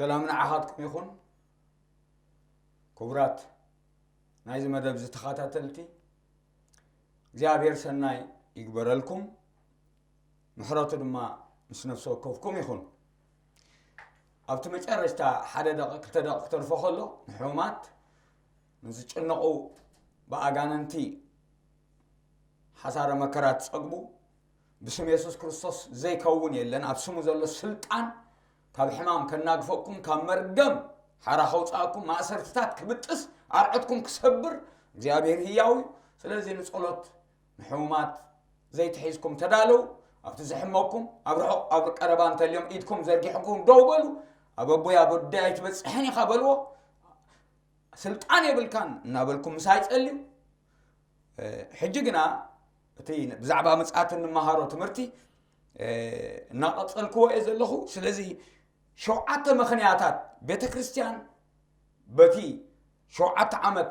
ሰላም ንዓኻትኩም ይኹን። ክቡራት ናይዚ መደብ ዝተኸታተልቲ፣ እግዚኣብሔር ሰናይ ይግበረልኩም፣ ምሕረቱ ድማ ምስ ነፍሲ ወከፍኩም ይኹን። ኣብቲ መጨረሽታ ሓደ ደቂ፣ ክልተ ደቂ ክተርፎ ከሎ፣ ንሕሙማት፣ ንዝጭነቑ፣ ብኣጋንንቲ ሓሳረ መከራ ትጸግቡ፣ ብስም የሱስ ክርስቶስ ዘይከውን የለን። ኣብ ስሙ ዘሎ ስልጣን ካብ ሕማም ከናግፈኩም፣ ካብ መርገም ሓራ ከውጻእኩም፣ ማእሰርትታት ክብጥስ፣ ኣርዕትኩም ክሰብር እግዚኣብሔር ህያው እዩ። ስለዚ ንጸሎት ንሕሙማት ዘይትሒዝኩም ተዳለዉ። ኣብቲ ዝሕመኩም ኣብ ርሑቕ ኣብ ቀረባ እንተልዮም ኢድኩም ዘርጊሕኩም ደው በሉ። ኣብ ኣቦይ ኣብ ወደይ ኣይትበጽሕን ኢኻ በልዎ። ስልጣን የብልካን እናበልኩም ምሳይ ጸልዩ። ሕጂ ግና እቲ ብዛዕባ ምጽኣት እንመሃሮ ትምህርቲ እናቐጸልክዎ እየ ዘለኹ። ስለዚ ሸውዓተ ምኽንያታት ቤተ ክርስቲያን በቲ ሸውዓተ ዓመት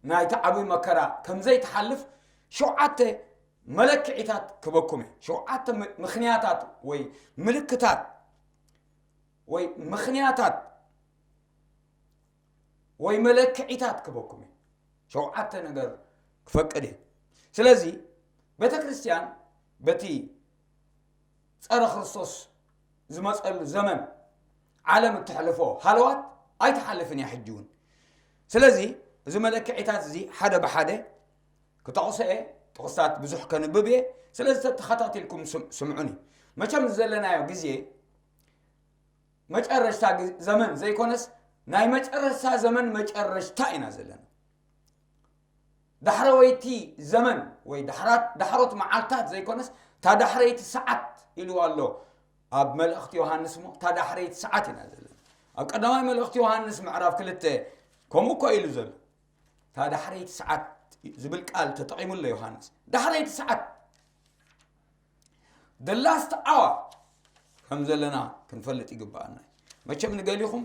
ናይቲ ዓብዪ መከራ ከም ዘይትሓልፍ ሸውዓተ መለክዒታት ክበኩም እየ። ሸውዓተ ም-፣ ምኽንያታት ወይ ምልክታት ወይ ምኽንያታት ወይ መለክዒታት ክበኩም እየ። ሸውዓተ ነገር ክፈቅድ እየ። ስለዚ ቤተ ክርስቲያን በቲ ጸረ ክርስቶስ ዝመጸሉ ዘመን ዓለም እተሕልፎ ሃለዋት ኣይትሓልፍን እያ ሕጂ እውን። ስለዚ እዚ መለክዒታት እዚ ሓደ ብሓደ ክጠቕሶ እየ፣ ጥቕስታት ብዙሕ ከንብብ እየ። ስለዚ ተተኸታቲልኩም ስም-፣ ስምዑኒ። መቸም ዘለናዮ ግዜ መጨረሽታ ግዜ፣ ዘመን ዘይኮነስ ናይ መጨረሽታ ዘመን መጨረሽታ ኢና ዘለና። ዳሕረወይቲ ዘመን ወይ ዳሕራት-፣ ዳሕሮት መዓልታት ዘይኮነስ እታ ዳሕረይቲ ሰዓት ኢልዋ ኣሎ ኣብ መልእኽቲ ዮሃንስ። እሞ እታ ዳሕረይቲ ሰዓት ኢና ዘለና። ኣብ ቀዳማይ መልእኽቲ ዮሃንስ ምዕራፍ ክልተ ከምኡ እኮ ኢሉ ዘሎ። እታ ዳሕረይቲ ሰዓት ዝብል ቃል ተጠቒሙ ኣሎ ዮሃንስ። ዳሕረይቲ ሰዓት፣ the last hour ከም ዘለና ክንፈልጥ ይግብኣና። መቸም ንገሊኹም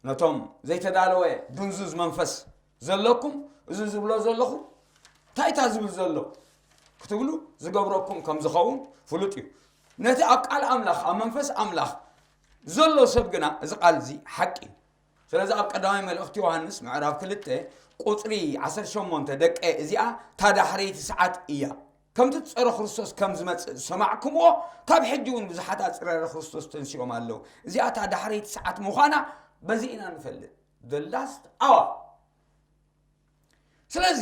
ነቶም ዘይተዳለወ ድንዙዝ መንፈስ ዘለኩም፣ እዚ ዝብሎ ዘለኹ እንታይ እታ ዝብል ዘሎ ክትብሉ ዝገብረኩም ከም ዝኸውን ፍሉጥ እዩ። ነቲ ኣብ ቃል ኣምላኽ፣ ኣብ መንፈስ ኣምላኽ ዘሎ ሰብ ግና እዚ ቃል እዚ ሓቂ እዩ። ስለዚ ኣብ ቀዳማይ መልእኽቲ ዮሃንስ ምዕራፍ ክልተ ቁጽሪ ዓሰርተ ሸሞንተ፣ ደቀ፣ እዚኣ እታ ዳሕረይቲ ሰዓት እያ። ከምቲ ጸረ ክርስቶስ ከም ዝመጽእ ዝሰማዕኩምዎ፣ ካብ ሕጂ እውን ብዙሓት ኣጽራሪ ክርስቶስ ተንሲኦም ኣለዉ። እዚኣ እታ ዳሕረይቲ ሰዓት ምዃና በዚ ኢና ንፈልጥ። The last hour። ስለዚ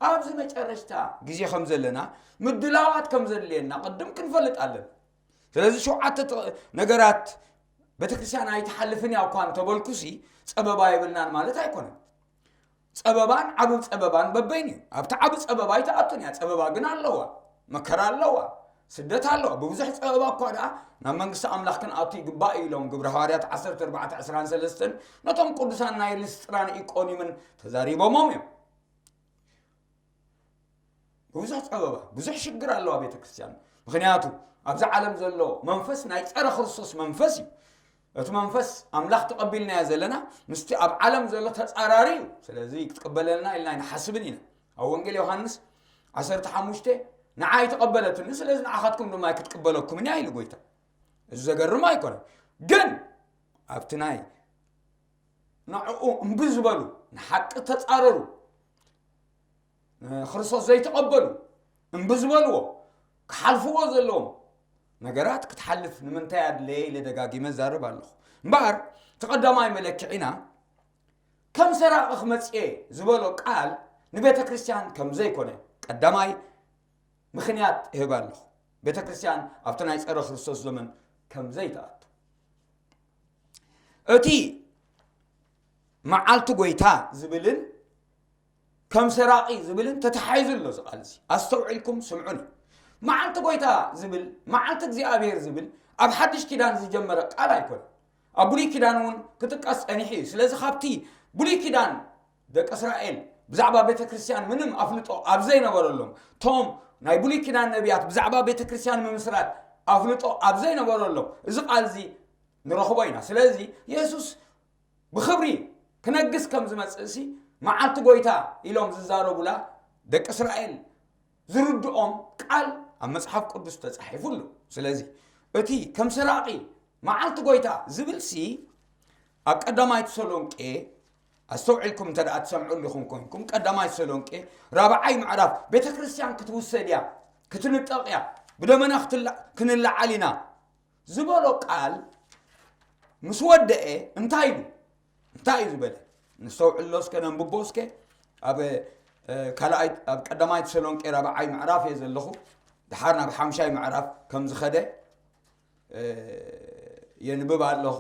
ኣብዚ መጨረሽታ ግዜ ከም ዘለና፣ ምድላዋት ከም ዘድልየና ቅድም ክንፈልጥ ኣለና። ስለዚ ሸውዓተ ጥ-፣ ነገራት ቤተክርስትያን ኣይትሓልፍን እያ እኳ እንተበልኩሲ፣ ጸበባ የብልናን ማለት ኣይኮነን። ጸበባን ዓቢ ጸበባን በበይኑ እዩ። ኣብቲ ዓቢ ጸበባ ኣይትኣቱን እያ። ጸበባ ግን ኣለዋ፣ መከራ ኣለዋ፣ ስደት ኣለዋ። ብብዙሕ ጸበባ እኳ ደኣ ናብ መንግስቲ ኣምላኽ ክንኣቱ ይግባእ እዩ ኢሎም ግብረ ሃዋርያት ዓሰርተ ኣርባዕተ ዕስራን ሰለስተን ነቶም ቅዱሳን ናይ ልስጥራን ኢቆንዩምን ተዛሪቦሞም እዮም። ብዙሕ ጸበባ፣ ብዙሕ ሽግር ኣለዋ ቤተ ክርስቲያን። ምኽንያቱ ኣብዛ ዓለም ዘሎ መንፈስ ናይ ጸረ ክርስቶስ መንፈስ እዩ። እቲ መንፈስ ኣምላኽ ተቐቢልናዮ ዘለና ምስቲ ኣብ ዓለም ዘሎ ተጻራሪ እዩ። ስለዚ ክትቅበለልና ኢልና ኣይንሓስብን ኢና። ኣብ ወንጌል ዮሃንስ ዓሰርተ ሓሙሽተ፣ "ንዓይ ተቐበለትኒ፣ ስለዚ ንዓኻትኩም ድማ ኣይክትቅበለኩምን እያ" ኢሉ ጎይታ። እዚ ዘገርም ኣይኮነን። ግን ኣብቲ ናይ ንዕኡ እምቢ ዝበሉ፣ ንሓቂ ተጻረሩ፣ ንክርስቶስ ዘይተቐበሉ፣ እምቢ ዝበልዎ፣ ክሓልፍዎ ዘለዎም ነገራት ክትሓልፍ ንምንታይ ኣድለየ ኢለ ደጋጊመ እዛረብ ኣለኹ። እምበኣር፣ እቲ ቀዳማይ መለክዒና፣ ከም ሰራቒ ክመጽእ እየ ዝበሎ ቃል ንቤተ ክርስቲያን ከም ዘይኮነ ቀዳማይ ምኽንያት እህብ ኣለኹ። ቤተ ክርስቲያን ኣብቲ ናይ ጸረ ክርስቶስ ዘመን ከም ዘይትኣቱ። እቲ መዓልቲ ጎይታ ዝብልን ከም ሰራቒ ዝብልን ተተሓሒዙ ኣሎ እዚ ቃል እዚ። ኣስተውዒልኩም ስምዑኒ። መዓልቲ ጎይታ ዝብል፣ መዓልቲ እግዚኣብሔር ዝብል ኣብ ሓድሽ ኪዳን ዝጀመረ ቃል ኣይኮነን። ኣብ ብሉይ ኪዳን እውን ክጥቀስ ጸኒሑ እዩ። ስለዚ ካብቲ ብሉይ ኪዳን ደቂ እስራኤል ብዛዕባ ቤተ ክርስቲያን ምንም ኣፍልጦ ኣብ ዘይነበረሎም፣ ቶም ናይ ብሉይ ኪዳን ነቢያት ብዛዕባ ቤተ ክርስቲያን ምምስራት ኣፍልጦ ኣብ ዘይነበረሎም እዚ ቃል እዚ ንረኽቦ ኢና። ስለዚ የሱስ ብኽብሪ ክነግስ ከም ዝመጽእ ሲ መዓልቲ ጎይታ ኢሎም ዝዛረቡላ ደቂ እስራኤል ዝርድኦም ቃል ኣብ መጽሓፍ ቅዱስ ተጻሒፉ ኣሎ። ስለዚ እቲ ከም ሰራቒ መዓልቲ ጎይታ ዝብል ሲ ኣብ ቀዳማይ ተሰሎንቄ፣ ኣስተውዒልኩም እንተ ደኣ ትሰምዑ ኣለኹም ኮንኩም፣ ቀዳማይ ተሰሎንቄ ራብዓይ ምዕራፍ፣ ቤተ ክርስቲያን ክትውሰድ እያ፣ ክትንጠቕ እያ፣ ብደመና ክትላ-፣ ክንለዓል ኢና ዝበሎ ቃል ምስ ወደኤ እንታይ ኢሉ? እንታይ እዩ ዝበለ? ንስተውዕሎ እስከ፣ ነንብቦ እስከ። ኣብ፣ እ፣ ካልኣይ፣ ኣብ ቀዳማይ ተሰሎንቄ ራብዓይ ምዕራፍ እየ ዘለኹ። ድሓር ናብ ሓምሻይ ምዕራፍ ከም ዝኸደ፣ እ፣ የንብብ ኣለኹ።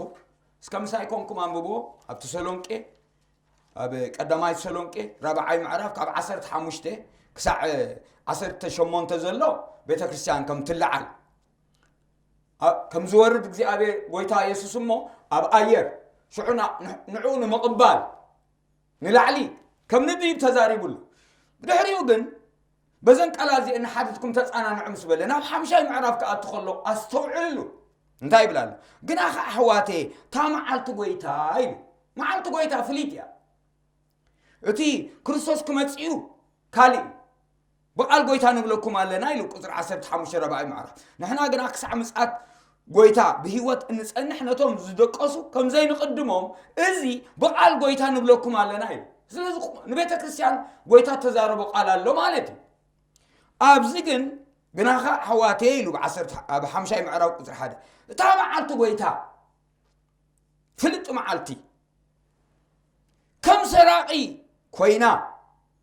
እስከ ምሳይ ኮንኩም ኣንብብዎ። ኣብ ተሰሎንቄ፣ ኣብ ቀዳማይ ተሰሎንቄ ራብዓይ ምዕራፍ ካብ ዓሰርተ ሓሙሽተ ክሳዕ፣ እ፣ ዓሰርተ ሸሞንተ ዘሎ ቤተ ክርስቲያን ከም ትለዓል፣ ኣ-፣ ከም ዝወርድ እግዚኣብሔር ጎይታ የሱስ እሞ ኣብ ኣየር ሽዑ ና-፣ ን-፣ ንዕኡ ንምቕባል ንላዕሊ ከም ንድይብ ተዛሪቡሉ። ብድሕሪኡ ግን በዘን ቃላት እዚአን ንሓትትኩም ተጻናንዑ ምስ በለ ናብ ሓምሻይ ምዕራፍ ክኣቱ ከሎ ኣስተውዕልሉ። እንታይ ይብል ኣሎ? ግና ኸዓ ኣሕዋተየ እታ መዓልቲ ጎይታ ኢሉ። መዓልቲ ጎይታ ፍልይቲ እያ። እቲ ክርስቶስ ክመጽእ እዩ ካልእ እዩ። ብቓል ጎይታ ንብለኩም ኣለና ኢሉ ቁጽሪ ዓሰርተ ሓሙሽተ ራብዓይ ምዕራፍ። ንሕና ግና ክሳዕ ምጽኣት ጎይታ ብህይወት እንጸንሕ ነቶም ዝደቀሱ ከም ዘይንቕድሞም እዚ ብቓል ጎይታ ንብለኩም ኣለና ኢሉ። ስለዚ ንቤተ ክርስቲያን ጎይታ ተዛረቦ ቃል ኣሎ ማለት እዩ። ኣብዚ ግን ግናኻ ኣሕዋተየ ኢሉ ብ ዓሰርተ ኣብ ሓምሻይ ምዕራፍ ቁጽሪ ሓደ እታ መዓልቲ ጎይታ ፍልጢ መዓልቲ ከም ሰራቒ ኮይና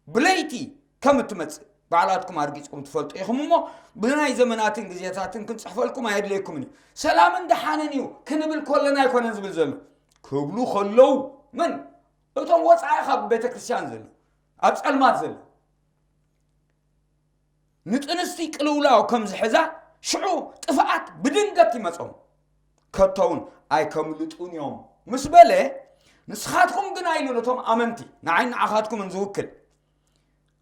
ብለይቲ ከም እትመጽእ ባዕላትኩም ኣርጊጽኩም ትፈልጡ ኢኹም እሞ ብናይ ዘመናትን ግዜታትን ክንጽሕፈልኩም ኣየድልየኩምን እዩ። ሰላምን ደሓንን እዩ ክንብል ከለና ኣይኮነን ዝብል ዘሎ። ክብሉ ከለዉ መን? እቶም ወጻኢ ካብ ቤተ ክርስቲያን ዘሎ፣ ኣብ ጸልማት ዘሎ። ንጥንስቲ ቅልውላው ከም ዝሕዛ ሽዑ ጥፍኣት ብድንገት ይመጾም። ከቶውን ኣይከምልጡን እዮም ምስ በለ፣ ንስኻትኩም ግና ኢሉ ነቶም ኣመንቲ፣ ንዓይ ንዓኻትኩምን ዝውክል፣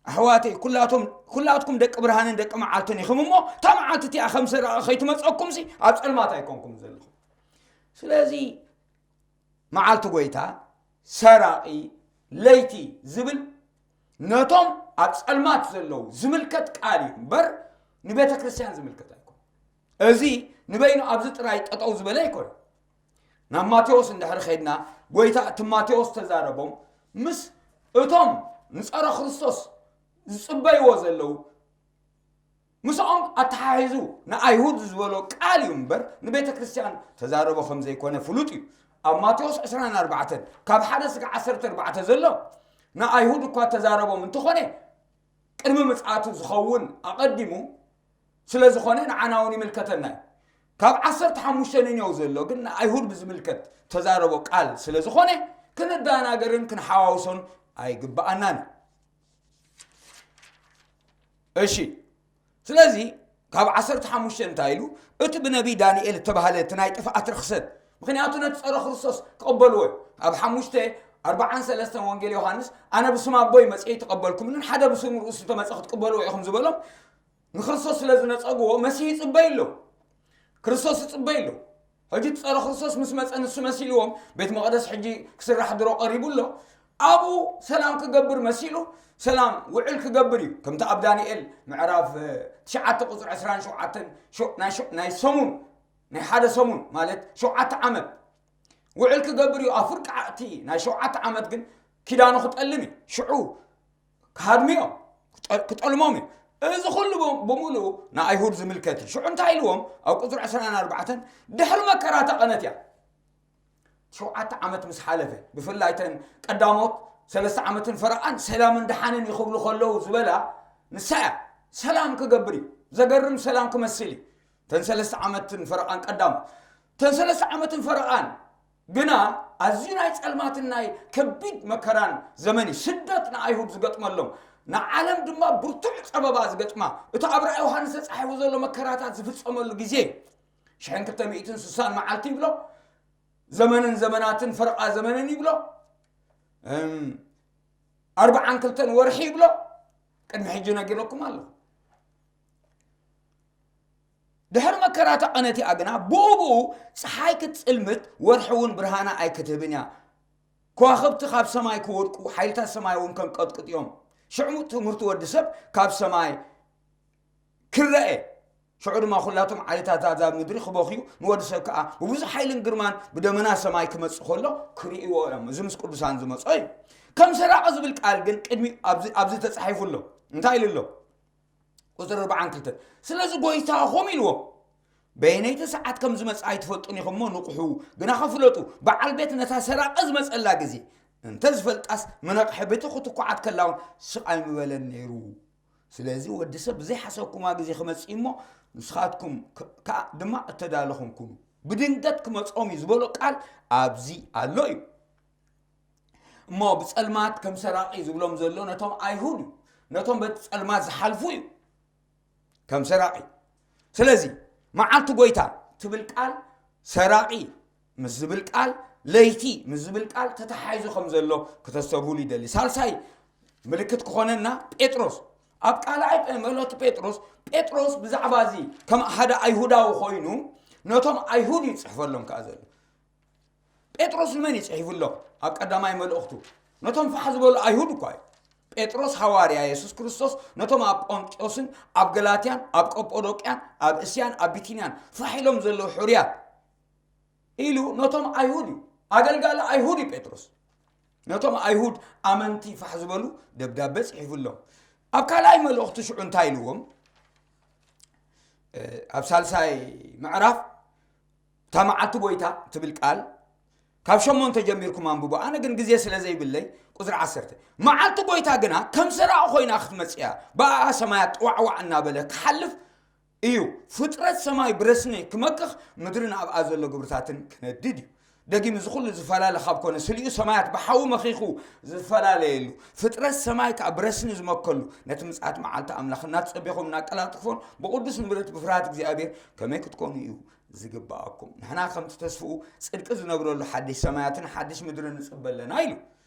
ኣሕዋተይ፣ ኩላቶም፣ ኩላትኩም ደቂ ብርሃንን ደቂ መዓልትን ኢኹም እሞ፣ እታ መዓልቲ እቲኣ ከም ሰራቒ ከይትመጸኩምሲ ኣብ ጸልማት ኣይኮንኩም ዘለኹም። ስለዚ መዓልቲ ጎይታ፣ ሰራቒ፣ ለይቲ ዝብል ነቶም ኣብ ጸልማት ዘለዉ ዝምልከት ቃል እዩ እምበር ንቤተ ክርስቲያን ዝምልከት ኣይኮን። እዚ ንበይኑ ኣብዚ ጥራይ ጠጠው ዝበለ ኣይኮን። ናብ ማቴዎስ እንድሕር ኸይድና፣ ጎይታ እቲ ማቴዎስ ተዛረቦም ምስ እቶም ንጸረ ክርስቶስ ዝጽበይዎ ዘለዉ ምስኦም ኣተሓሒዙ ንኣይሁድ ዝበሎ ቃል እዩ እምበር ንቤተ ክርስቲያን ተዛረቦ ከም ዘይኮነ ፍሉጥ እዩ። ኣብ ማቴዎስ ዕስራን ኣርባዕተን ካብ ሓደ ስጋ ዓሰርተ ኣርባዕተ ዘሎ ንኣይሁድ እኳ ተዛረቦም እንተኾነ ቅድሚ ምጽኣቱ ዝኸውን ኣቐዲሙ ስለ ዝኾነ ንዓና እውን ይምልከተና እዩ። ካብ ዓሰርተ ሓሙሽተ ንኔው ዘሎ ግን ንኣይሁድ ብዝምልከት ተዛረቦ ቃል ስለ ዝኾነ ክንደናገርን ክንሓዋውሶን ኣይግብኣናን እዩ። እሺ፣ ስለዚ ካብ ዓሰርተ ሓሙሽተ እንታይ ኢሉ? እቲ ብነቢይ ዳንኤል እተባህለ እቲ ናይ ጥፍኣት ርኽሰት። ምኽንያቱ ነቲ ጸረ ክርስቶስ ክቕበልዎ እዩ። ኣብ ሓሙሽተ ኣርባዓን ሰለስተን ወንጌል ዮሃንስ ኣነ ብስም ኣቦይ መጽየ ኣይተቐበልኩምንን ሓደ ብስም ርእሱ ዝተመጸ ክትቅበልዎ ኢኹም ዝበሎም ንክርስቶስ ስለ ዝነጸግዎ መሲህ ይጽበይ ኣሎ። ክርስቶስ ይጽበይ ኣሎ። ሕጂ እቲ ጸረ ክርስቶስ ምስ መጸ ንሱ መሲልዎም ቤት መቕደስ ሕጂ ክስራሕ ድሮ ቀሪቡ ኣሎ። ኣብኡ ሰላም ክገብር መሲሉ ሰላም ውዕል ክገብር እዩ። ከምቲ ኣብ ዳንኤል ምዕራፍ፣ እ፣ ትሽዓተ ቁጽሪ ዕስራን ሸውዓተን ሸው-፣ ናይ ሸው-፣ ናይ ሰሙን፣ ናይ ሓደ ሰሙን ማለት ሸውዓተ ዓመት ውዕል ክገብር እዩ። ኣብ ፍርቂ ዓእቲ ናይ ሸውዓተ ዓመት ግን ኪዳኑ ክጠልም እዩ። ሽዑ ክሃድሙ እዮም፣ ክጠ-፣ ክጠልሞም እዩ። እዚ ኩሉ ብ-፣ ብምሉኡ ንኣይሁድ ዝምልከት እዩ። ሽዑ እንታይ ኢልዎም? ኣብ ቁጽሪ ዕስራን ኣርባዕተን ድሕሪ መከራ ተቐነት እያ። ሸውዓተ ዓመት ምስ ሓለፈ፣ ብፍላይ እተን ቀዳሞት ሰለስተ ዓመትን ፈረቓን ሰላምን ደሓንን ይኽብሉ ከለዉ ዝበላ ንሳ እያ። ሰላም ክገብር እዩ። ዘገርም ሰላም ክመስል እዩ። እተን ሰለስተ ዓመትን ፈረቓን ቀዳሞት። እተን ሰለስተ ዓመትን ፈረቓን ግና ኣዝዩ ናይ ጸልማትን ናይ ከቢድ መከራን ዘመን እዩ። ስደት ንኣይሁድ ዝገጥመሎም፣ ንዓለም ድማ ብርቱዕ ጸበባ ዝገጥማ፣ እቲ ኣብ ራእይ ዮሃንስ ተጻሒፉ ዘሎ መከራታት ዝፍጸመሉ ግዜ እዩ። ሽሕን ክልተ ሚእትን ስሳን መዓልቲ ይብሎ፣ ዘመንን ዘመናትን ፈረቓ ዘመንን ይብሎ፣ እም፣ ኣርባዓን ክልተን ወርሒ ይብሎ፣ ቅድሚ ሕጂ ነጊረኩም ኣለኹ። ድሕሪ መከራ እታ ቐነቲኣ ግና፣ ብኡ ብኡ ጸሓይ ክትጽልምት፣ ወርሒ እውን ብርሃና ኣይክትህብን እያ። ከዋኽብቲ ካብ ሰማይ ክወድቁ፣ ሓይልታት ሰማይ እውን ከንቀጥቅጡ እዮም። ሽዑ ትምህርቲ ወዲ ሰብ ካብ ሰማይ ክረአ፣ ሽዑ ድማ ኩላቶም ዓሌታት ኣዛብ ምድሪ ክበኽዩ፣ ንወዲ ሰብ ከኣ ብብዙሕ ሓይልን ግርማን ብደመና ሰማይ ክመጽእ ከሎ ክርእይዎ እዮም። እዚ ምስ ቅዱሳን ዝመጾ እዩ። ከም ሰራቂ ዝብል ቃል ግን ቅድሚ ኣብዚ ተጻሒፉ ኣሎ። እንታይ ኢሉ ኣሎ? ቁጽሪ ኣርባዓን ክልተን፣ ስለዚ ጎይታ ኸም ኢልዎ፣ በየነይቲ ሰዓት ከም ዝመጽእ ኣይትፈልጡን ኢኹም እሞ ንቕሑ፣ ግና ከፍለጡ በዓል ቤት ነታ ሰራቂ ዝመጸላ ግዜ እንተ ዝፈልጣስ፣ ምነቕሒ ብቲ ክትኳዓት ከላውን ስቕ ኣይምበለን ነይሩ። ስለዚ ወዲ ሰብ ብዘይሓሰብኩማ ግዜ ክመጽእ እሞ፣ ንስኻትኩም ከኣ ድማ እተዳለኹም ኩኑ። ብድንገት ክመጾም እዩ ዝበሎ ቃል ኣብዚ ኣሎ እዩ። እሞ ብጸልማት ከም ሰራቂ ዝብሎም ዘሎ ነቶም ኣይሁድ እዩ። ነቶም በቲ ጸልማት ዝሓልፉ እዩ። ከም ሰራቂ። ስለዚ መዓልቲ ጎይታ ትብል ቃል ሰራቂ ምስ ዝብል ቃል፣ ለይቲ ምስ ዝብል ቃል ተተሓሒዙ ከም ዘሎ ክተስተብህሉ ይደሊ። ሳልሳይ ምልክት ክኾነና ጴጥሮስ፣ ኣብ ካልኣይ ጴ-፣ መልእኽቲ ጴጥሮስ፣ ጴጥሮስ ብዛዕባ እዚ ከም ሓደ ኣይሁዳዊ ኮይኑ ነቶም ኣይሁድ እዩ ዝጽሕፈሎም ከኣ ዘሎ። ጴጥሮስ ንመን እዩ ጽሒፉ ኣሎ? ኣብ ቀዳማይ መልእኽቱ ነቶም ፋሕ ዝበሉ ኣይሁድ እኳ እዩ። ጴጥሮስ ሃዋርያ የሱስ ክርስቶስ ነቶም ኣብ ጶንጥዮስን ኣብ ገላትያን ኣብ ቀጶዶቅያን ኣብ እስያን ኣብ ቢቲንያን ፋሕ ኢሎም ዘለዉ ሕሩያት ኢሉ ነቶም ኣይሁድ እዩ። ኣገልጋሊ ኣይሁድ እዩ ጴጥሮስ። ነቶም ኣይሁድ ኣመንቲ ፋሕ ዝበሉ ደብዳቤ ጽሒፉ ኣሎ። ኣብ ካልኣይ መልእኽቱ ሽዑ እንታይ ኢልዎም? እ፣ ኣብ ሳልሳይ ምዕራፍ እታ መዓልቲ ጎይታ ትብል ቃል ካብ ሸሞንተ ጀሚርኩም ኣንብቦ። ኣነ ግን ግዜ ስለ ዘይብለይ ቁጽሪ ዓሰርተ። መዓልቲ ጎይታ ግና ከም ሰራቂ ኮይና ክትመጽእ እያ። ብኣኣ ሰማያት ጥዋዕዋዕ እናበለ ክሓልፍ እዩ። ፍጥረት ሰማይ ብረስኒ ክመክኽ፣ ምድርን ኣብኣ ዘሎ ግብርታትን ክነድድ እዩ። ደጊም እዚ ኩሉ ዝፈላለ ካብ ኮነ፣ ስሊኡ ሰማያት ብሓዊ መኺኹ ዝፈላለየሉ፣ ፍጥረት ሰማይ ከኣ ብረስኒ ዝመከሉ፣ ነቲ ምጽኣት መዓልቲ ኣምላኽ እናተጸበኹም እናቀላጥፎን ብቅዱስ ንብረት ብፍርሃት እግዚኣብሔር ከመይ ክትኮኑ እዩ ዝግብኣኩም። ንሕና ከምቲ ተስፍኡ ጽድቂ ዝነብረሉ ሓድሽ ሰማያትን ሓድሽ ምድርን ንጽበ ኣለና ኢሉ።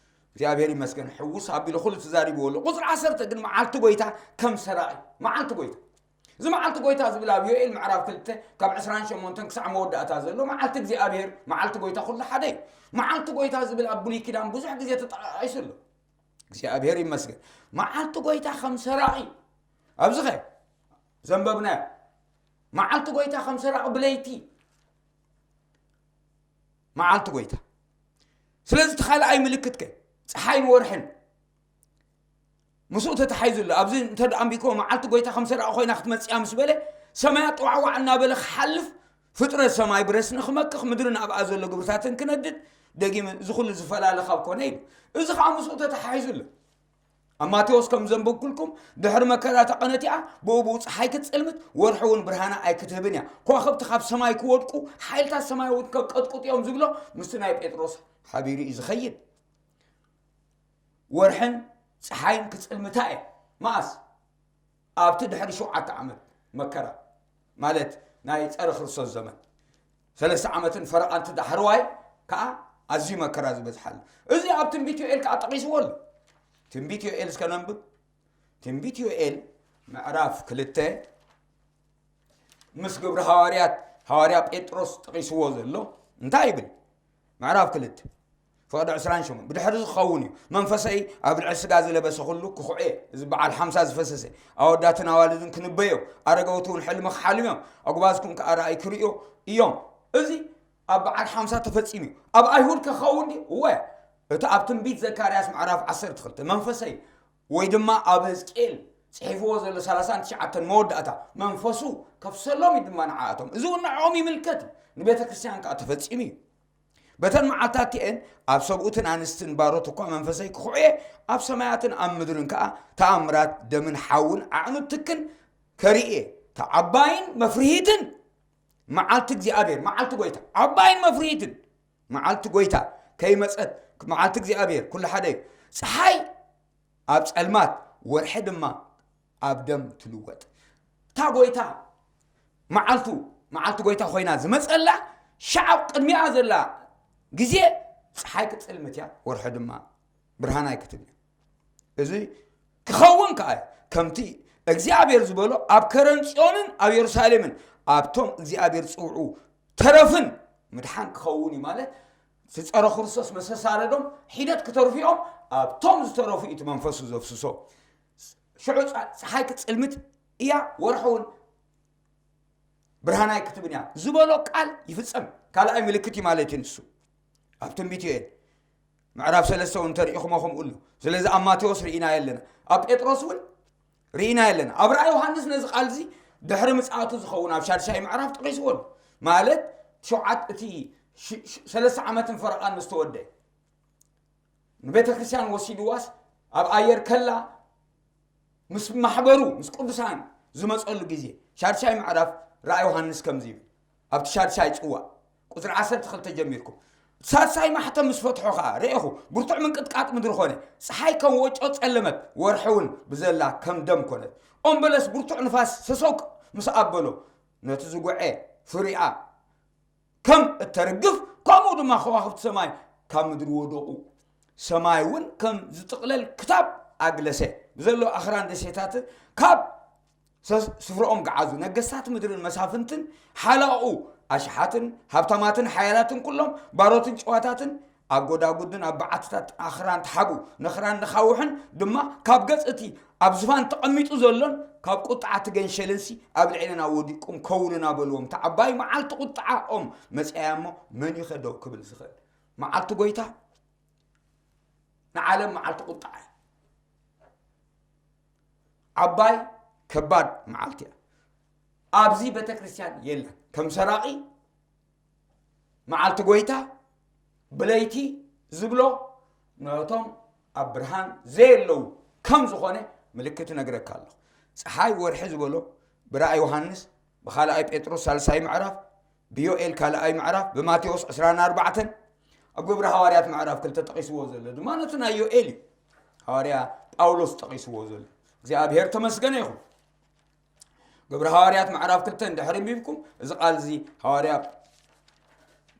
እግዚኣብሔር ይመስገን፣ ሕውስ ኣቢሉ ኩሉ ተዛሪብዎ ኣሎ። ቁጽሪ ዓሰርተ ግን መዓልቲ ጎይታ ከም ሰራቂ፣ መዓልቲ ጎይታ። እዚ መዓልቲ ጎይታ ዝብል ኣብ ዮኤል ምዕራፍ ክልተ ካብ ዕስራን ሸሞንተን ክሳዕ መወዳእታ ዘሎ መዓልቲ እግዚኣብሔር፣ መዓልቲ ጎይታ ኩሉ ሓደ እዩ። መዓልቲ ጎይታ ዝብል ኣብ ብሉይ ኪዳን ብዙሕ ግዜ ተጠቃቒሱ ኣሎ። እግዚኣብሔር ይመስገን። መዓልቲ ጎይታ ከም ሰራቂ፣ ኣብዚ ኸ ዘንበብናዮ፣ መዓልቲ ጎይታ ከም ሰራቂ ብለይቲ፣ መዓልቲ ጎይታ። ስለዚ እቲ ካልኣይ ምልክት ከ፣ ጸሓይን ወርሕን ምስኡ ተታሒዙ ኣሎ። ኣብዚ እንተ ደኣ ኣንቢብክዎ፣ መዓልቲ ጎይታ ከም ሰራቂ ኮይና ክትመጽእ እያ ምስ በለ፣ ሰማያት ጥዋዕዋዕ እናበለ ክሓልፍ፣ ፍጥረት ሰማይ ብረስኒ ክመክኽ፣ ምድርን ኣብኣ ዘሎ ግብርታትን ክነድድ፣ ደጊም እዚ ኩሉ ዝፈላለ ካብ ኮነ ኢሉ። እዚ ኸኣ ምስኡ ተታሒዙ ኣሎ። ኣብ ማቴዎስ ከም ዘንበብኩልኩም፣ ድሕሪ መከራ ተቐነቲኣ፣ ብኡ ብኡ ጸሓይ ክትጽልምት፣ ወርሒ እውን ብርሃና ኣይክትህብን እያ። ከዋኽብቲ ካብ ሰማይ ክወድቁ፣ ሓይልታት ሰማይ እውን ከቀጥቅጡ እዮም ዝብሎ፣ ምስቲ ናይ ጴጥሮስ ሓቢሩ እዩ ዝኸይድ። ወርሕን ጸሓይን ክጽልምታ እየ። መኣስ? ኣብቲ ድሕሪ ሸውዓተ ዓመት መከራ፣ ማለት ናይ ጸረ ክርስቶስ ዘመን። ሰለስተ ዓመትን ፈረቓን እቲ ዳሕረዋይ ከኣ ኣዝዩ መከራ ዝበዝሓሉ። እዚ ኣብ ትንቢት ዮኤል ከኣ ጠቒስዎ ኣሎ። ትንቢት ዮኤል እስከ ነንብብ። ትንቢት ዮኤል ምዕራፍ ክልተ ምስ ግብሪ ሃዋርያት፣ ሃዋርያ ጴጥሮስ ጠቒስዎ ዘሎ እንታይ ይብል? ምዕራፍ ክልተ ፍቕዲ ዕስራን ሸሞንተን፣ ብድሕሪ እዚ ክኸውን እዩ፣ መንፈሰይ ኣብ ልዕሊ ስጋ ዝለበሰ ኩሉ ክኹዕ እየ። እዚ በዓል ሓምሳ ዝፈሰሰ፣ ኣወዳትን ኣዋልድን ክንበዮ፣ ኣረገውቲ እውን ሕልሚ ክሓልም እዮም፣ ኣጉባዝኩም ከኣ ራእይ ክርእዮ እዮም። እዚ ኣብ በዓል ሓምሳ ተፈጺሙ እዩ። ኣብ ኣይሁድ ከ ክኸውን ድዩ? እወ፣ እቲ ኣብ ትንቢት ዘካርያስ ምዕራፍ ዓሰርተ ክልተ፣ መንፈሰይ፣ ወይ ድማ ኣብ ህዝቅኤል ጽሒፍዎ ዘሎ ሰላሳን ትሽዓተን መወዳእታ፣ መንፈሱ ከፍሰሎም እዩ ድማ ንዓኣቶም። እዚ እውን ንዕኦም ይምልከት እዩ። ንቤተ ክርስቲያን ከኣ ተፈጺሙ እዩ። በተን መዓልታት እቲኤን ኣብ ሰብኡትን ኣንስትን ባሮት እኳ መንፈሰይ ክኹዕየ፣ ኣብ ሰማያትን ኣብ ምድርን ከኣ ተኣምራት ደምን ሓውን ዓዕኑት ትክን ከርእየ፣ እታ ዓባይን መፍርሂትን መዓልቲ እግዚኣብሔር፣ መዓልቲ ጎይታ፣ ዓባይን መፍርሂትን መዓልቲ ጎይታ ከይመጸት፣ መዓልቲ እግዚኣብሔር ኩሉ ሓደ እዩ። ጸሓይ ኣብ ጸልማት፣ ወርሒ ድማ ኣብ ደም ትልወጥ። እታ ጎይታ መዓልቱ፣ መዓልቲ ጎይታ ኮይና ዝመጸላ፣ ሸዓብ ቅድሚኣ ዘላ ግዜ ጸሓይ ክትጽልምት እያ፣ ወርሒ ድማ ብርሃን ኣይክትብል። እዚ ክኸውን ከኣ እዩ፣ ከምቲ እግዚኣብሔር ዝበሎ፣ ኣብ ከረን ጽዮንን ኣብ የሩሳሌምን ኣብቶም እግዚኣብሔር ዝጽውዑ ተረፍን ምድሓን ክኸውን እዩ። ማለት፣ እቲ ጸረ ክርስቶስ መሰሳረዶም ሒደት ክተርፉ እዮም፣ ኣብቶም ዝተረፉ እዩ እቲ መንፈሱ ዘፍስሶ። ሽዑ ጸ-፣ ጸሓይ ክትጽልምት እያ፣ ወርሒ እውን ብርሃን ኣይክትብን እያ ዝበሎ ቃል ይፍጸም። ካልኣይ ምልክት እዩ ማለት እዩ ንሱ። ኣብ ትንቢት ዮኤል ምዕራፍ ሰለስተ እውን እንተሪኢኹሞ ከምኡ ኣሎ። ስለዚ ኣብ ማቴዎስ ርኢናዮ ኣለና፣ ኣብ ጴጥሮስ እውን ርኢናዮ ኣለና። ኣብ ራእይ ዮሃንስ ነዚ ቃል እዚ ድሕሪ ምጽኣቱ ዝኸውን ኣብ ሻድሻይ ምዕራፍ ጠቒስዎ ኣሎ። ማለት ሸውዓት እቲ ሽ- ሽ- ሰለስተ ዓመትን ፈረቓን ምስ ተወደ ንቤተ ክርስቲያን ወሲድዋስ ኣብ ኣየር ከላ ምስ ማሕበሩ ምስ ቅዱሳን ዝመጸሉ ግዜ ሻድሻይ ምዕራፍ ራእይ ዮሃንስ ከምዚ ይብል። ኣብቲ ሻድሻይ ጽዋእ ቁጽሪ ዓሰርተ ክልተ ጀሚርኩም ሳልሳይ ማሕተም ምስ ፈትሖ ኸዓ ርኤኹ፣ ብርቱዕ ምንቅጥቃጥ ምድሪ ኾነ። ፀሓይ ከም ወጮ ጸለመት፣ ወርሒ እውን ብዘላ ከም ደም ኮነት። ኦም በለስ ብርቱዕ ንፋስ ሰሰውቅ ምስ ኣበሎ ነቲ ዝጉዐ ፍሪኣ ከም እተርግፍ፣ ከምኡ ድማ ከዋኽብቲ ሰማይ ካብ ምድሪ ወደቑ። ሰማይ እውን ከም ዝጥቕለል ክታብ ኣግለሰ። ብዘሎ ኣኽራን ደሴታት ካብ ሰስ- ስፍራኦም ገዓዙ። ነገስታት ምድርን መሳፍንትን ሓላቑ ኣሽሓትን ሃብታማትን ሓያላትን ኩሎም ባሮትን ጨዋታትን ኣብ ጎዳጉድን ኣብ በዓትታት ኣኽራን ተሓብኡ። ነኽራን ነኻውሕን ድማ ካብ ገጽ እቲ ኣብ ዝፋን ተቐሚጡ ዘሎን ካብ ቁጥዓ እቲ ገንሸልንሲ ኣብ ልዕለና ወዲቁም ከውንና በልዎም። እታ ዓባይ መዓልቲ ቁጥዓኦም መጽኣያ እሞ መን እዩ ከ ደው ክብል ዝኽእል? መዓልቲ ጎይታ ንዓለም መዓልቲ ቁጥዓ እዩ። ዓባይ ከባድ መዓልቲ እያ። ኣብዚ ቤተ ክርስቲያን የለን። ከም ሰራቒ መዓልቲ ጎይታ ብለይቲ ዝብሎ ነቶም ኣብ ብርሃን ዘየለዉ ከም ዝኾነ ምልክት እነግረካ ኣለኹ። ፀሓይ ወርሒ ዝበሎ ብራእይ ዮሃንስ ብኻልኣይ ጴጥሮስ ሳልሳይ ምዕራፍ ብዮኤል ካልኣይ ምዕራፍ ብማቴዎስ ዕስራን ኣርባዕተን ኣብ ግብሪ ሃዋርያት ምዕራፍ ክልተ ጠቒስዎ ዘሎ ድማ ነቲ ናይ ዮኤል እዩ። ሃዋርያ ጳውሎስ ጠቒስዎ ዘሎ እግዚኣብሔር ተመስገነ ይኹን። ግብሪ ሃዋርያት ምዕራፍ ክልተ እንድሕር ኣንቢብኩም እዚ ቃል እዚ ሃዋርያ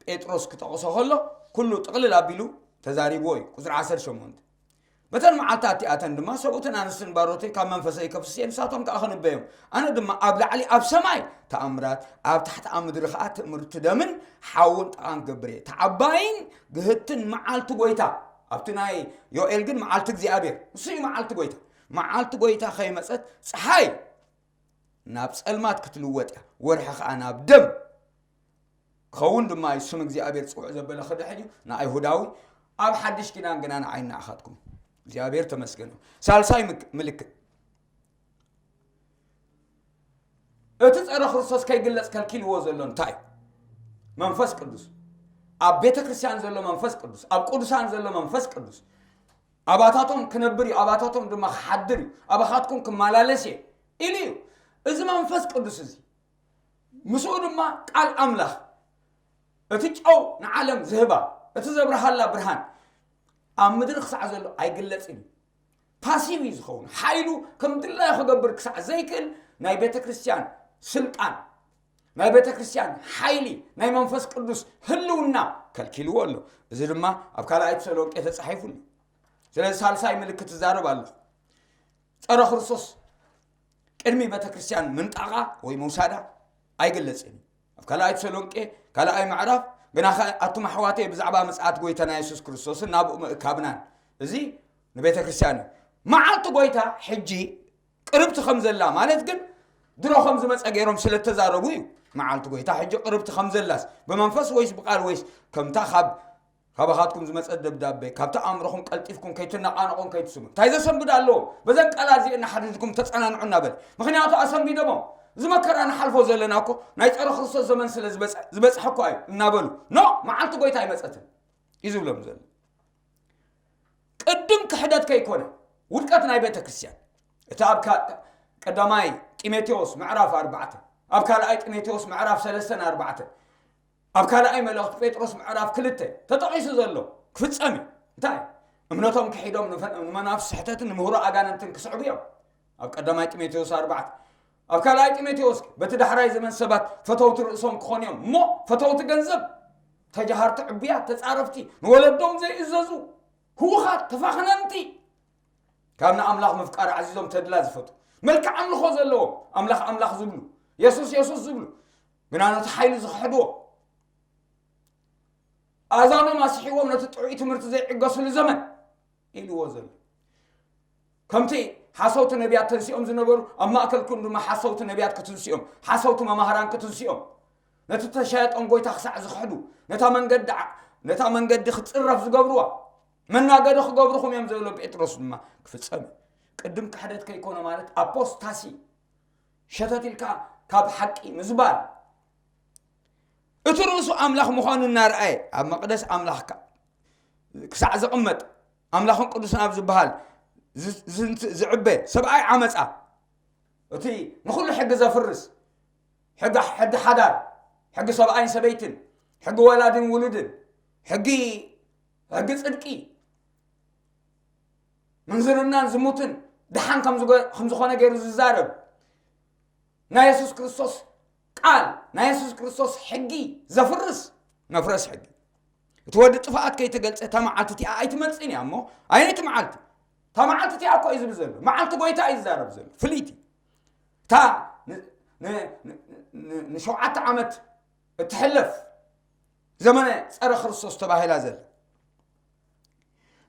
ጴጥሮስ ክጠቕሶ ከሎ ኩሉ ጥቕልል ኣቢሉ ተዛሪብዎ እዩ። ቁፅሪ ዓሰርተ ሸሞንተ በተን መዓልታት እቲኣተን ድማ ሰብኡትን ኣንስትን ባሮተይ ካብ መንፈሰይ ከፍስስ እየ፣ ንሳቶም ከዓ ክንበዮም። ኣነ ድማ ኣብ ላዕሊ ኣብ ሰማይ ተኣምራት፣ ኣብ ታሕቲ ኣብ ምድሪ ከዓ ትእምርቲ ደምን ሓውን ጥቓን ክገብር እየ። ተዓባይን ግህትን መዓልቲ ጎይታ፣ ኣብቲ ናይ ዮኤል ግን መዓልቲ እግዚኣብሔር፣ ንሱ እዩ መዓልቲ ጎይታ። መዓልቲ ጎይታ ከይመፀት ፀሓይ ናብ ፀልማት ክትልወጥ እያ፣ ወርሒ ከዓ ናብ ደም ክኸውን ድማ እዩ። ስም እግዚኣብሔር ጽውዕ ዘበለ ክድሕን እዩ ንኣይሁዳዊ፣ ኣብ ሓድሽ ኪዳን ግና ንዓይ ንዓኻትኩም። እግዚኣብሔር ተመስገን። ሳልሳይ ምክ- ምልክት እቲ ጸረ ክርስቶስ ከይግለጽ ከልኪልዎ ዘሎ እንታይ እዩ? መንፈስ ቅዱስ። ኣብ ቤተ ክርስቲያን ዘሎ መንፈስ ቅዱስ፣ ኣብ ቅዱሳን ዘሎ መንፈስ ቅዱስ፣ ኣባታቶም ክነብር እዩ፣ ኣባታቶም ድማ ክሓድር እዩ፣ ኣባኻትኩም ክመላለስ እየ ኢሉ እዩ። እዚ መንፈስ ቅዱስ እዚ ምስኡ ድማ ቃል ኣምላኽ እቲ ጨው ንዓለም ዝህባ እቲ ዘብርሃላ ብርሃን ኣብ ምድሪ ክሳዕ ዘሎ ኣይግለጽን እዩ። ፓሲቭ እዩ ዝኸውን። ሓይሉ ከም ድላዩ ክገብር ክሳዕ ዘይክእል ናይ ቤተ ክርስቲያን ስልጣን፣ ናይ ቤተ ክርስቲያን ሓይሊ፣ ናይ መንፈስ ቅዱስ ህልውና ከልኪልዎ ኣሎ። እዚ ድማ ኣብ ካልኣይ ተሰሎንቄ ተጻሒፉ ኣሎ። ስለዚ ሳልሳይ ምልክት ትዛረብ ኣሎ። ጸረ ክርስቶስ ቅድሚ ቤተ ክርስቲያን ምንጣቓ ወይ ምውሳዳ ኣይግለጽን እዩ። ኣብ ካልኣይ ተሰሎንቄ ካልኣይ ምዕራፍ ግናኸ ኣቱም ኣሕዋተይ ብዛዕባ ምጽኣት ጎይታና የሱስ ክርስቶስን ናብኡ ምእካብናን እዚ ንቤተ ክርስቲያን እዩ። መዓልቲ ጎይታ ሕጂ ቅርብቲ ከም ዘላ ማለት ግን ድሮ ከም ዝመጸ ገይሮም ስለ ተዛረቡ እዩ። መዓልቲ ጎይታ ሕጂ ቅርብቲ ከም ዘላስ ብመንፈስ ወይስ ብቃል ወይስ ከምታ ካብ ካባኻትኩም ዝመጸት ደብዳቤ ካብቲ ኣእምሮኹም ቀልጢፍኩም ከይትነቓነቑን ከይትስሙ እንታይ ዘሰንብድ ኣለዎ? በዘን ቃላት እዚአን እናሓደድኩም ተጸናንዑ እናበለ ምኽንያቱ ኣሰንቢዶሞም እዚ መከራ ንሓልፎ ዘለና እኮ ናይ ጸረ ክርስቶስ ዘመን ስለ ዝበጽሐ እኳ እዩ እናበሉ ኖ መዓልቲ ጎይታ ኣይመጸትን እዩ ዝብሎም ዘሎ። ቅድም ክሕደት ከይኮነ ውድቀት ናይ ቤተ ክርስቲያን እቲ ኣብ ካ- ቀዳማይ ጢሞቴዎስ ምዕራፍ ኣርባዕተ ኣብ ካልኣይ ጢሞቴዎስ ምዕራፍ ሰለስተን ኣርባዕተን ኣብ ካልኣይ መልእኽቲ ጴጥሮስ ምዕራፍ ክልተ ተጠቒሱ ዘሎ ክፍጸም እዩ። እንታይ እምነቶም ክሒዶም ንፈ- ንመናፍስ ስሕተትን ንምህሮ ኣጋንንትን ክስዕቡ እዮም። ኣብ ቀዳማይ ጢሞቴዎስ ኣርባዕተ ኣብ ካልኣይ ጢሞቴዎስ በቲ ዳሕራይ ዘመን ሰባት ፈተውቲ ርእሶም ክኾኑ እዮም እሞ ፈተውቲ ገንዘብ ተጃሃርቲ ዕቡያት ተጻረፍቲ ንወለዶም ዘይእዘዙ ህውኻት ተፋኽነንቲ ካብ ንኣምላኽ ምፍቃር ዓዚዞም ተድላ ዝፈቱ መልክዕ ኣምልኾ ዘለዎም ኣምላኽ ኣምላኽ ዝብሉ የሱስ የሱስ ዝብሉ ግና ነቲ ሓይሊ ዝኽሕድዎ ኣዛኖም ኣስሒዎም ነቲ ጥዑይ ትምህርቲ ዘይዕገስሉ ዘመን ኢልዎ ዘሎ ከምቲ ሓሰውቲ ነቢያት ተንሲኦም ዝነበሩ፣ ኣብ ማእከልኩም ድማ ሓሰውቲ ነቢያት ክትንስኦም፣ ሓሰውቲ መማህራን ክትንስኦም፣ ነቲ ተሻየጦም ጎይታ ክሳዕ ዝኽሕዱ፣ ነታ መንገዲ ዓ-፣ ነታ መንገዲ ክትጽረፍ ዝገብርዋ፣ መናገዲ ክገብርኹም እዮም ዝብሎ ጴጥሮስ ድማ ክፍጸም እዩ። ቅድም ክሕደት ከይኮነ ማለት ኣፖስታሲ፣ ሸተት ኢልካ ካብ ሓቂ ምዝባል። እቲ ርእሱ ኣምላኽ ምዃኑ እናረኣየ ኣብ መቕደስ ኣምላኽ ክሳዕ ዝቕመጥ፣ ኣምላኽን ቅዱስን ኣብ ዝበሃል ዝ-፣ ዝንት-፣ ዝዕበ ሰብኣይ ዓመጻ፣ እቲ ንኹሉ ሕጊ ዘፍርስ፣ ሕጊ፣ ሕጊ ሓዳር፣ ሕጊ ሰብኣይን ሰበይትን፣ ሕጊ ወላድን ውሉድን፣ ሕጊ፣ ሕጊ ጽድቂ፣ ምንዝርናን ዝሙትን ደሓን ከም ዝገ-፣ ከም ዝኾነ ገይሩ ዝዛረብ፣ ናይ የሱስ ክርስቶስ ቃል፣ ናይ የሱስ ክርስቶስ ሕጊ ዘፍርስ መፍረስ ሕጊ። እቲ ወዲ ጥፍኣት ከይተገልጸ እታ መዓልቲ እቲኣ ኣይትመጽእን እያ እሞ፣ ኣየነይቲ መዓልቲ? እታ መዓልቲ እቲኣ እኮ እዩ ዝብል ዘሎ። መዓልቲ ጎይታ እዩ ዝዛረብ ዘሎ። ፍልይቲ። እታ ን-፣ ን-፣ ን-፣ ን-፣ ንሸውዓተ ዓመት እትሕለፍ ዘመነ ጸረ ክርስቶስ ተባሂላ ዘላ።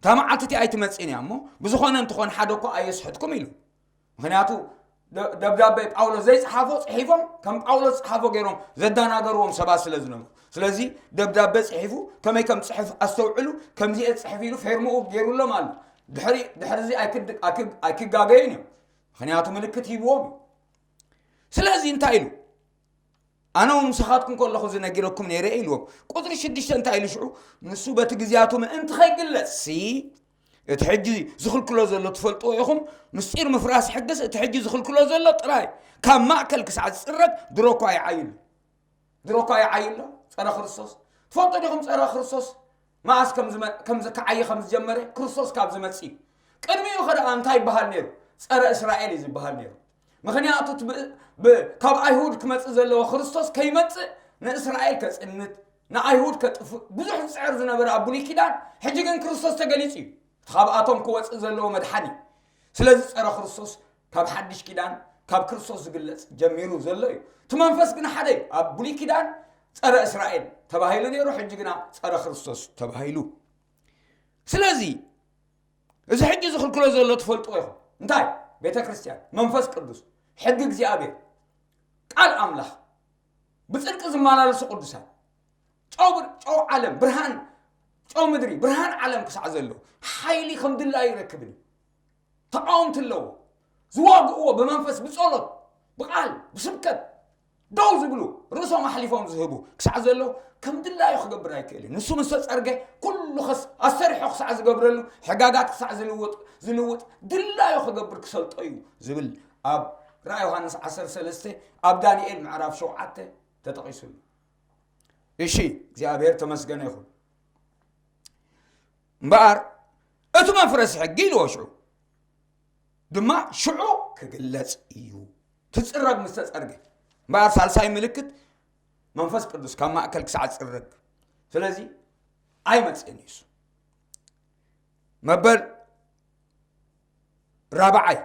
እታ መዓልቲ እቲኣ ኣይትመጽእን እያ እሞ፣ ብዝኾነ እንተኾነ ሓደ እኮ ኣየስሕትኩም ኢሉ። ምኽንያቱ ደ-፣ ደብዳቤ ጳውሎስ ዘይጸሓፎ ጽሒፎም፣ ከም ጳውሎስ ዝጸሓፎ ገይሮም ዘደናገርዎም ሰባት ስለ ዝነበሩ። ስለዚ ደብዳቤ ጽሒፉ፣ ከመይ ከም ጽሕፍ ኣስተውዕሉ፣ ከምዚ እየ ጽሕፍ ኢሉ ፌርምኡ ገይሩሎም ኣሎ። ድሕሪ፣ ድሕሪ እዚ ኣይክድ-፣ ኣይክ-፣ ኣይክጋገዩን እዮም። ምኽንያቱ ምልክት ሂብዎም እዩ። ስለዚ እንታይ ኢሉ? ኣነ እውን ምሳኻትኩም ከለኹ እዚ ነጊረኩም ነይረ ኢልዎም። ቁጽሪ ሽዱሽተ እንታይ ኢሉ ሽዑ? ንሱ በቲ ግዜያቱ ምእንቲ ከይግለጽሲ፣ እቲ ሕጂ ዝኽልክሎ ዘሎ ትፈልጥዎ ኢኹም። ምስጢር ምፍራስ ሕግስ እቲ ሕጂ ዝኽልክሎ ዘሎ ጥራይ ካብ ማእከል ክሳዕ ዝጽረግ ድሮ እኳ ይዓዩ ኣሎ። ድሮ እኳ ይዓዩ ኣሎ። ጸረ ክርስቶስ። ትፈልጡ ዲኹም ጸረ ክርስቶስ መኣስ ከም ዝመ-፣ ከም ዝከዓየ ከም ዝጀመረ? ክርስቶስ ካብ ዝመጽእ እዩ። ቅድሚኡ ኸ ደኣ እንታይ ይበሃል ነይሩ? ጸረ እስራኤል እዩ ዝበሃል ነይሩ። ምኽንያቱ እቲ ብ-፣ ብ-፣ ካብ ኣይሁድ ክመጽእ ዘለዎ ክርስቶስ ከይመጽእ ንእስራኤል ከጽንት፣ ንኣይሁድ ከጥፍእ ብዙሕ ዝጽዕር ዝነበረ ኣብ ብሉይ ኪዳን፣ ሕጂ ግን ክርስቶስ ተገሊጹ እዩ። እቲ ካብኣቶም ክወጽእ ዘለዎ መድሓኒ። ስለዚ ጸረ ክርስቶስ ካብ ሓድሽ ኪዳን፣ ካብ ክርስቶስ ዝግለጽ ጀሚሩ ዘሎ እዩ። እቲ መንፈስ ግን ሓደ እዩ። ኣብ ብሉይ ኪዳን ጸረ እስራኤል ተባሂሉ ነይሩ፣ ሕጂ ግና ጸረ ክርስቶስ ተባሂሉ። ስለዚ እዚ ሕጂ ዝኽልክሎ ዘሎ ትፈልጥዎ ኢኹም። እንታይ? ቤተ ክርስቲያን፣ መንፈስ ቅዱስ፣ ሕጊ እግዚኣብሔር፣ ቃል ኣምላኽ፣ ብጽድቂ ዝመላለሱ ቅዱሳን፣ ጨው ብር-፣ ጨው ዓለም፣ ብርሃን፣ ጨው ምድሪ፣ ብርሃን ዓለም ክሳዕ ዘሎ፣ ሓይሊ ከም ድላዩ ይረክብን እዩ። ተቃወምቲ ኣለዎ። ዝዋግእዎ ብመንፈስ፣ ብጸሎት፣ ብቃል፣ ብስብከት ደው ዝብሉ፣ ርእሶም ኣሕሊፎም ዝህቡ ክሳዕ ዘሎ፣ ከም ድላዩ ክገብር ኣይክእልን። ንሱ ምስ ተጸርገ፣ ኩሉ ከስ-፣ ኣሰሪሑ ክሳዕ ዝገብረሉ፣ ሕጋጋት ክሳዕ ዝልውጥ፣ ዝልውጥ፣ ድላዩ ክገብር ክሰልጦ እዩ ዝብል ኣብ ራእይ ዮሃንስ ዓሰርተ ሰለስተ፣ ኣብ ዳንኤል ምዕራፍ ሸውዓተ ተጠቒሱሉ። እሺ፣ እግዚኣብሔር ተመስገነ ይኹን። እምበኣር እቲ መፍረሲ ሕጊ ኢልዎ ሽዑ ድማ ሽዑ ክግለጽ እዩ። ትጽረግ ምስ ተጸርገ። እምበኣር ሳልሳይ ምልክት መንፈስ ቅዱስ ካብ ማእከል ክሳዕ ዝጽረግ። ስለዚ ኣይመጽእን እዩ እሱ። መበል ራብዓይ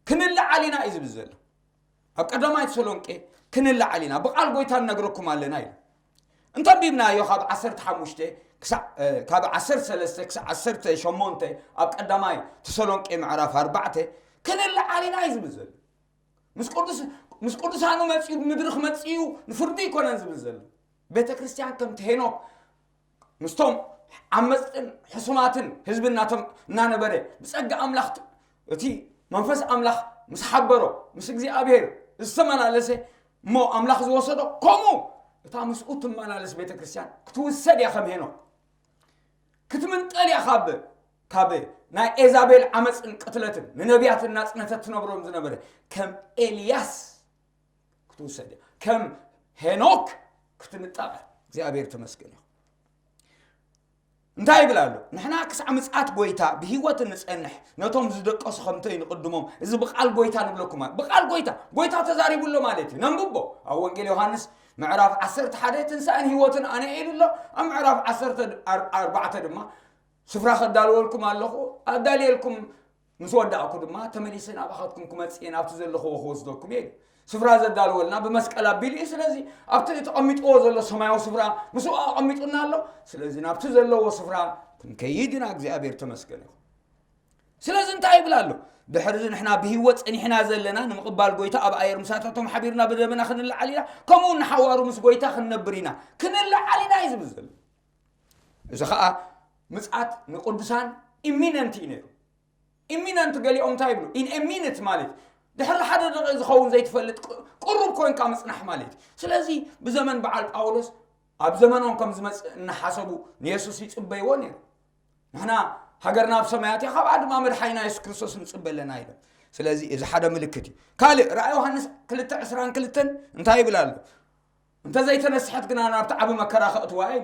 ክንለዓል ኢና እዩ ዝብል ዘሎ። ኣብ ቀዳማይ ተሰሎንቄ ክንለዓል ኢና፣ ብቓል ጎይታ ንነግረኩም ኣለና ኢሉ። እንተንቢብናዮ ካብ ዓሰርተ ሓሙሽተ ክሳዕ፣ እ፣ ካብ ዓሰርተ ሰለስተ ክሳዕ ዓሰርተ ሸሞንተ ኣብ ቀዳማይ ተሰሎንቄ ምዕራፍ ኣርባዕተ ክንለዓል ኢና እዩ ዝብል ዘሎ። ምስ ቅዱስ-፣ ምስ ቅዱሳኑ መጺኡ፣ ምድሪ ክመጽእ እዩ፣ ንፍርዲ ኣይኮነን ዝብል ዘሎ። ቤተ ክርስቲያን ከምቲ ሄኖክ ምስቶም ዓመጽትን ሕሱማትን ህዝቢ እናቶም-፣ እናነበረ፣ ብጸጋ ኣምላኽ ት-፣ እቲ መንፈስ ኣምላኽ ምስ ሓበሮ፣ ምስ እግዚኣብሔር ዝተመላለሰ እሞ ኣምላኽ ዝወሰዶ፣ ከምኡ እታ ምስኡ ትመላለስ ቤተ ክርስቲያን ክትውሰድ እያ ከም ሄኖክ። ክትምንጠል እያ ካብ፣ ካብ ናይ ኤዛቤል ዓመጽን ቅትለትን፣ ንነቢያትን እናጽነተት ትነብሮም ዝነበረ፣ ከም ኤልያስ ክትውሰድ እያ። ከም ሄኖክ ክትንጠቕ እያ። እግዚኣብሔር ተመስገን ይኹን። እንታይ ይብል ኣሎ? ንሕና ክሳዕ ምጽኣት ጐይታ ብህይወት እንጸንሕ፣ ነቶም ዝደቀሱ ከምቶ ይንቕድሞም። እዚ ብቓል ጐይታ ንብለኩም ማለት፣ ብቓል ጐይታ፣ ጐይታ ተዛሪቡ ኣሎ ማለት እዩ። ነንብቦ። ኣብ ወንጌል ዮሃንስ ምዕራፍ ዓሰርተ ሓደ ትንሳኤን ህይወትን ኣነ እየ ኢሉ ኣሎ። ኣብ ምዕራፍ ዓሰርተ ኣር-፣ ኣርባዕተ ድማ ስፍራ ከዳልወልኩም ኣለኹ፣ ኣዳልየልኩም ምስ ወዳእኩ ድማ ተመሊሰ ናባኻትኩም ክመጽእ እየ፣ ናብቲ ዘለኽዎ ክወስደኩም እየ ኢሉ። ስፍራ ዘዳልወልና ብመስቀል ኣቢሉ እዩ። ስለዚ ኣብቲ ተቐሚጥዎ ዘሎ ሰማያዊ ስፍራ ምስኡ ኣቐሚጡና ኣሎ። ስለዚ ናብቲ ዘለዎ ስፍራ ክንከይድ ኢና። እግዚኣብሔር ተመስገን ይኹን። ስለዚ እንታይ ይብል ኣሎ? ድሕሪ እዚ ንሕና ብህይወት ጸኒሕና ዘለና ንምቕባል ጎይታ ኣብ ኣየር ምሳታቶም ሓቢርና ብደመና ክንለዓል ኢና፣ ከምኡ እውን ንሓዋሩ ምስ ጎይታ ክንነብር ኢና። ክንለዓል ኢና እዩ ዝብል ዘሎ። እዚ ኸኣ ምጽኣት ንቅዱሳን ኢሚነንት እዩ ነይሩ። ኢሚነንት ገሊኦም እንታይ ይብሉ? ኢን ሚኒት ማለት ድሕሪ ሓደ ደቂቕ ዝኸውን ዘይትፈልጥ ቁ- ቁሩብ ኮንካ ምጽናሕ ማለት እዩ። ስለዚ ብዘመን በዓል ጳውሎስ ኣብ ዘመኖም ከም ዝመጽእ እናሓሰቡ ንየሱስ ይጽበይዎ ነይሩ። ንሕና ሃገርና ኣብ ሰማያት እያ፣ ካብኣ ድማ መድሓኒና የሱስ ክርስቶስ ንጽበ ኣለና ኢሎም። ስለዚ እዚ ሓደ ምልክት እዩ። ካልእ ራእይ ዮሃንስ ክልተ ዕስራን ክልተን እንታይ ይብል ኣሎ? እንተ ዘይተነስሐት ግና ናብቲ ዓቢ መከራ ከእትዋ እዩ።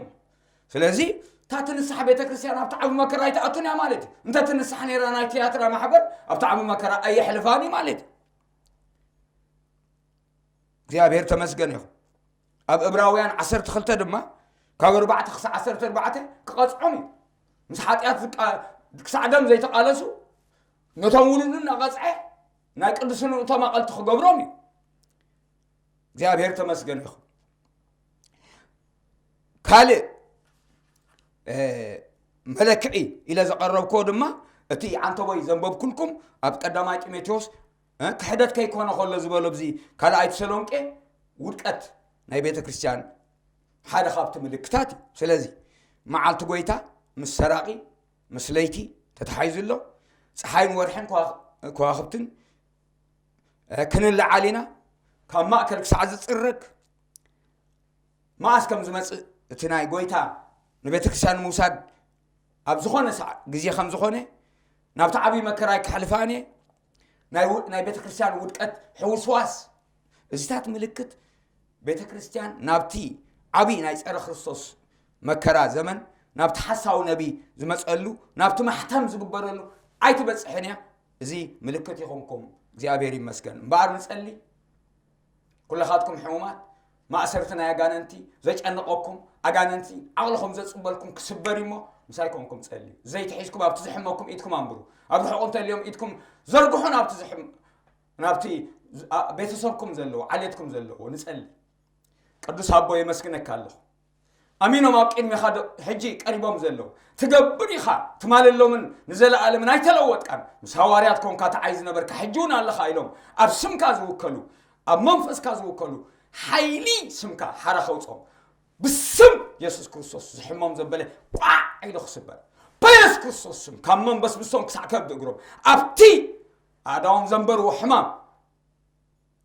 ስለዚ እታ ትንሳሕ ቤተ ክርስቲያን ኣብቲ ዓቢ መከራ ኣይትኣቱን እያ ማለት እዩ። እንተ ትንሳሕ ነይራ ናይ ትያትራ ማሕበር ኣብቲ ዓቢ መከራ ኣየሕልፋን እዩ ማለት እዩ። እግዚኣብሔር ተመስገን ይኹን። ኣብ እብራውያን ዓሰርተ ክልተ ድማ ካብ ኣርባዕተ ክሳዕ ዓሰርተ ኣርባዕተ ክቐጽዖም እዩ። ምስ ሓጢኣት ዝቃ- ክሳዕ ደም ዘይተቓለሱ ነቶም ውሉዱ እናቐጽዐ ናይ ቅዱስንኡ ተማቐልቲ ክገብሮም እዩ። እግዚኣብሔር ተመስገን ይኹን። ካልእ መለክዒ ኢለ ዘቐረብክዎ ድማ እቲ ዓንተቦይ ዘንበብኩልኩም ኣብ ቀዳማይ ጢሞቴዎስ ክሕደት ከይኮነ ከሎ ዝበሎ ብዚ ካልኣይ ተሰሎንቄ ውድቀት ናይ ቤተ ክርስቲያን ሓደ ካብቲ ምልክታት እዩ። ስለዚ መዓልቲ ጎይታ ምስ ሰራቒ ምስ ለይቲ ተተሓይዙ ኣሎ። ፀሓይን ወርሕን ከዋኽብትን ክንለዓል ኢና። ካብ ማእከል ክሳዕ ዝፅረግ መዓስ ከም ዝመፅእ እቲ ናይ ጎይታ ንቤተ ክርስቲያን ምውሳድ ኣብ ዝኾነ ግዜ ከም ዝኾነ ናብቲ ዓብዪ መከራይ ክሕልፋን እየ። ናይ ቤተ ክርስቲያን ውድቀት ሕውስዋስ እዚታት ምልክት ቤተ ክርስቲያን ናብቲ ዓብዪ ናይ ፀረ ክርስቶስ መከራ ዘመን ናብቲ ሓሳዊ ነቢ ዝመፀሉ ናብቲ ማሕተም ዝግበረሉ ኣይትበፅሕን እያ። እዚ ምልክት ይኹንኩም። እግዚኣብሔር ይመስገን። እምበኣር ንጸሊ። ኩለኻትኩም ሕሙማት ማእሰርቲ ናይ ኣጋንንቲ ዘጨነቐኩም ኣጋንንቲ ዓቕልኹም ዘጽበልኩም ክስበር እሞ ምሳይ ኮንኩም ጸልዩ። ዘይትሒዝኩም ኣብቲ ዝሕመኩም ኢድኩም ኣንብሩ። ኣብ ርሑቕ እንተልዮም ኢድኩም ዘርግሑ ናብቲ ዝሕም ናብቲ ቤተሰብኩም ዘለዎ ዓሌትኩም ዘለዎ ንጸሊ። ቅዱስ ኣቦ የመስግነካ ኣለኹ። ኣሚኖም ኣብ ቅድሜኻ ሕጂ ቀሪቦም ዘለዉ ትገብር ኢኻ። ትማለሎምን ንዘለኣለምን ኣይተለወጥካን። ምስ ሃዋርያት ኮንካ ተዓይ ዝነበርካ ሕጂ እውን ኣለኻ ኢሎም ኣብ ስምካ ዝውከሉ ኣብ መንፈስካ ዝውከሉ ሓይሊ ስምካ ሓራ ከውፅኦም ብስም የሱስ ክርስቶስ ዝሕሞም ዘበለ ቋዕ ኢሉ ክስበር በየሱስ ክርስቶስ ስም ካብ መንበስብሶም ክሳዕ ከብዲ እግሮም ኣብቲ ኣእዳዎም ዘንበርዎ ሕማም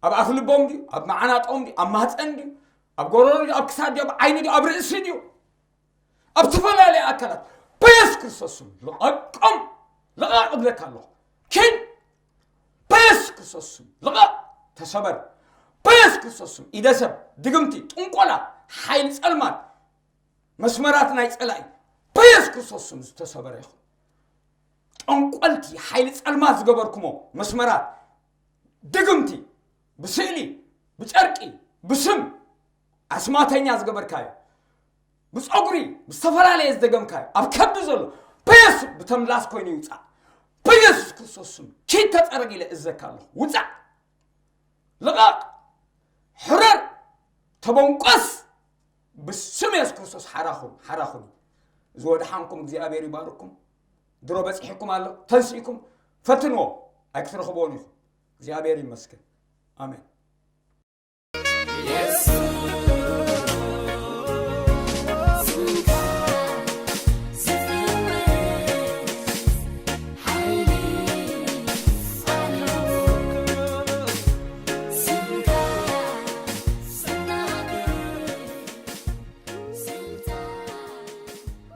ኣብ ኣፍ ልቦም ድዩ ኣብ መዓናጦም ድዩ ኣብ ማህፀን ድዩ ኣብ ጎረሮ ድዩ ኣብ ክሳድ ድዩ ኣብ ዓይኒ ድዩ ኣብ ርእሲ ድዩ ኣብ ዝተፈላለየ ኣካላት በየሱስ ክርስቶስ ስም ልቐቆም ልቐቕ እብለካ ኣለኹ ኪድ በየሱስ ክርስቶስ ስም ልቐቕ ተሰበር በየሱስ ክርስቶስ ስም ኢደሰብ ድግምቲ ጥንቆላ ሓይሊ ፀልማት መስመራት ናይ ፀላኢ በየሱስ ክርስቶስ ስም ዝተሰበረ ይኹን ጠንቆልቲ ሓይሊ ፀልማት ዝገበርኩሞ መስመራት ድግምቲ ብስእሊ ብጨርቂ ብስም ኣስማተኛ ዝገበርካዮ ብፀጉሪ ብዝተፈላለየ ዝደገምካዮ ኣብ ከብዲ ዘሎ በየሱስ ብተምላስ ኮይኑ ይውፃእ በየሱስ ክርስቶስ ስም ኪድ ተፀረግ ኢለ እዘካ ኣለኹ ውፃእ ልቐቕ ሕረር ተበንቆስ ብስም የሱስ ክርስቶስ ሓራኹን ሓራኹን እዚ ወድሓንኩም እግዚኣብሔር ይባርኩም ድሮ በፂሕኩም ኣሎ ተንስእኩም ፈትንዎ ኣይክትረኽብዎን ኢኹም እግዚኣብሔር ይመስገን ኣሜን Yes,